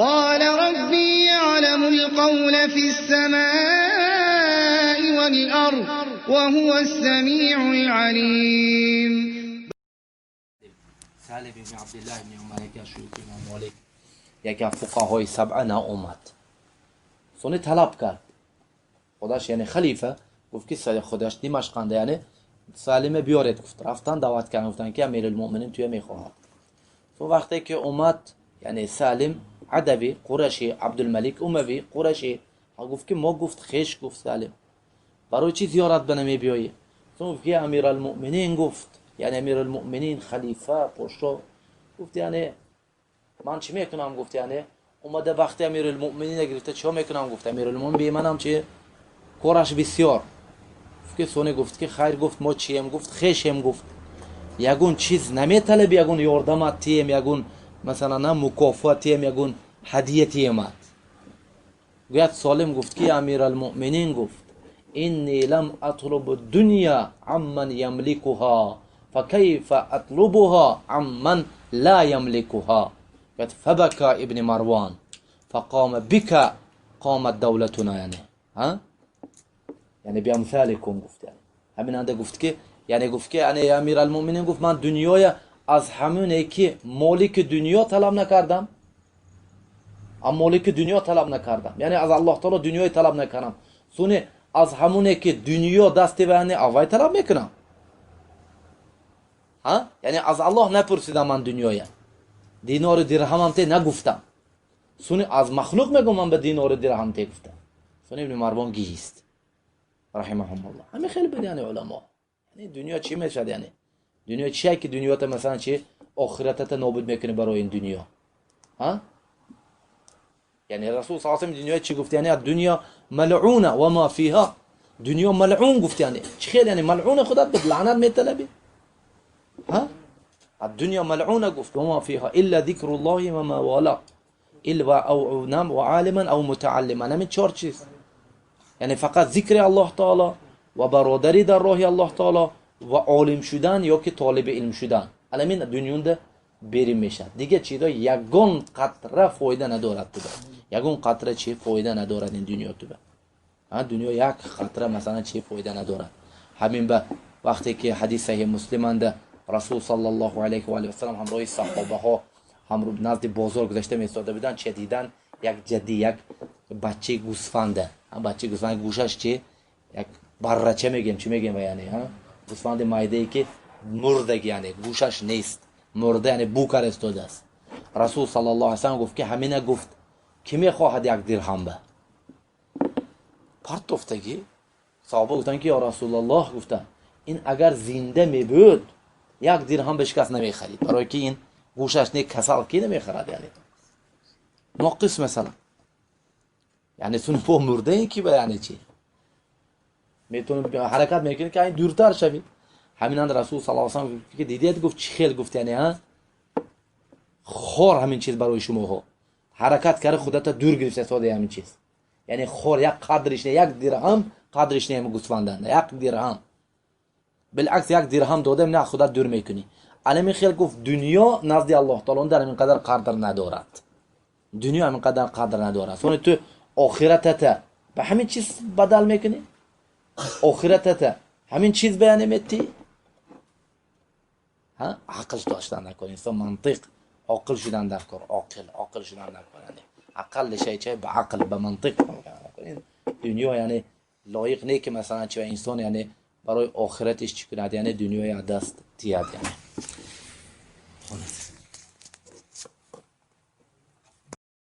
قال ربي يعلم القول في السماء والأرض وهو السميع العليم. سالم بن عبد الله بن عمر یکی از شیوخ امام مالک، یکی از فقهای سبعه ناومد. سونی طلب کرد خودش، یعنی خلیفه گفت که خودش دمشقنده، یعنی سالم بیارید. گفت رفتن دعوت کردن، گفتن که امیرالمؤمنین توی میخواهد. تو وقتی که اومد، یعنی سالم عدوی قرشی، عبدالملک اموی قرشی، گفت که ما گفت خیش، گفت سالم برای چی زیارت به نمی بیایی؟ تو گفت که امیرالمؤمنین گفت، یعنی امیرالمؤمنین خلیفه پشت گفت یعنی من چی میکنم؟ گفت یعنی اومده وقتی امیرالمؤمنین گرفته چی میکنم؟ گفت امیرالمؤمنین بی منم چی کارش بسیار. گفت که سونی گفت که خیر، گفت ما چیم؟ گفت خیشیم. گفت یگون چیز نمیطلب، یگون یاردمت تیم، یگون مثلا نه مکافات تیم، یگون هدیه تیمت. گوید سالم گفت که امیرالمؤمنین گفت اینی لم اطلب الدنیا عمن یملکها فكيف اطلبها عمن لا يملكها. فبكى ابن مروان فقام بك قامت دولتنا، یعنی ها یعنی بیامثالکم گفت. یعنی همین انده گفت که یعنی گفت که یعنی امیرالمؤمنین گفت من دنیای از همونه که مالک دنیا طلب نکردم، از مالک دنیا طلب نکردم، یعنی از الله تعالی دنیای طلب نکردم، سونه از همونه که دنیا دست و یعنی اوای طلب میکنم. ها یعنی از الله نپرسیدم من دنیای دینار درهم ته نگفتم، سونه از مخلوق میگم من به دینار درهم ته گفتم. سونه ابن مروان گیست رحمهم الله. همه خیلی بود یعنی علما. یعنی دنیا چی میشد؟ یعنی دنیا چیه که دنیا تا مثلا چی آخرتت نابود میکنه برای این دنیا؟ ها یعنی رسول صلی الله علیه و دنیا چی گفت؟ یعنی دنیا ملعونه و ما فیها، دنیا ملعون گفت. یعنی چی خیلی یعنی ملعون خودت به لعنت میطلبی؟ ها الدنيا ملعونة گفت وما فيها إلا ذكر الله وما والاه إلا أو نام وعالما أو متعلما. همین چهار چیز، یعنی فقط ذکر الله تعالی و برادری در راه الله تعالی و عالم شدن یا که طالب علم شدن، همین دنیا ده بریم میشه. دیگه چیزا یگان قطره فایده ندارد تو، یگان قطره چی فایده ندارد این دنیا تو. ها دنیا یک قطره مثلا چی فایده ندارد. همین به وقتی که حدیث صحیح مسلم ده رسول صلی الله علیه و آله و سلم همراه صحابه ها همراه نزد بازار گذشته میستاده بودن، چه دیدن؟ یک جدی یک بچه گوسفنده، هم بچه گوسفند گوشش چی یک برچه میگیم چی میگیم یعنی ها گوسفند مایده ای که مرده، یعنی گوشش نیست، مرده، یعنی بو کار استاده است. رسول صلی الله علیه و سلم گفت که همینه گفت کی میخواهد یک درهم به پرتوفتگی؟ صحابه گفتن که یا رسول الله، گفتن این اگر زنده میبود یک درهم بهش کس نمیخرید، برای که این گوشش نه کسال کی نمیخرد، یعنی ناقص مثلا، یعنی سون پو مرده این کی به یعنی چی میتونه حرکت میکنه که این دورتر شوی. همین رسول صلی الله علیه و سلم که دیدید گفت چی خیلی گفت یعنی ها خور همین چیز برای شما ها حرکت کرده خودت دور گرفته ساده همین چیز، یعنی خور یک قدرش نه، یک درهم قدرش نه گوسفندن، یک درهم بالعکس یک درهم دادم نه خودت دور میکنی. علمی خیلی گفت دنیا نزد الله تعالی در این قدر قدر ندارد، دنیا همین قدر قدر ندارد. سونی تو آخرتت به همین چیز بدل میکنی، آخرتت همین چیز بیان میتی. ها عقل داشتن نکن انسان، منطق عاقل شدن در کار، عاقل عاقل شدن در کار، یعنی عقل شی چه به عقل به منطق نکن. دنیا یعنی لایق نه که مثلا چه انسان یعنی برای آخرتش چی کند، یعنی دنیای دست تیاد یعنی.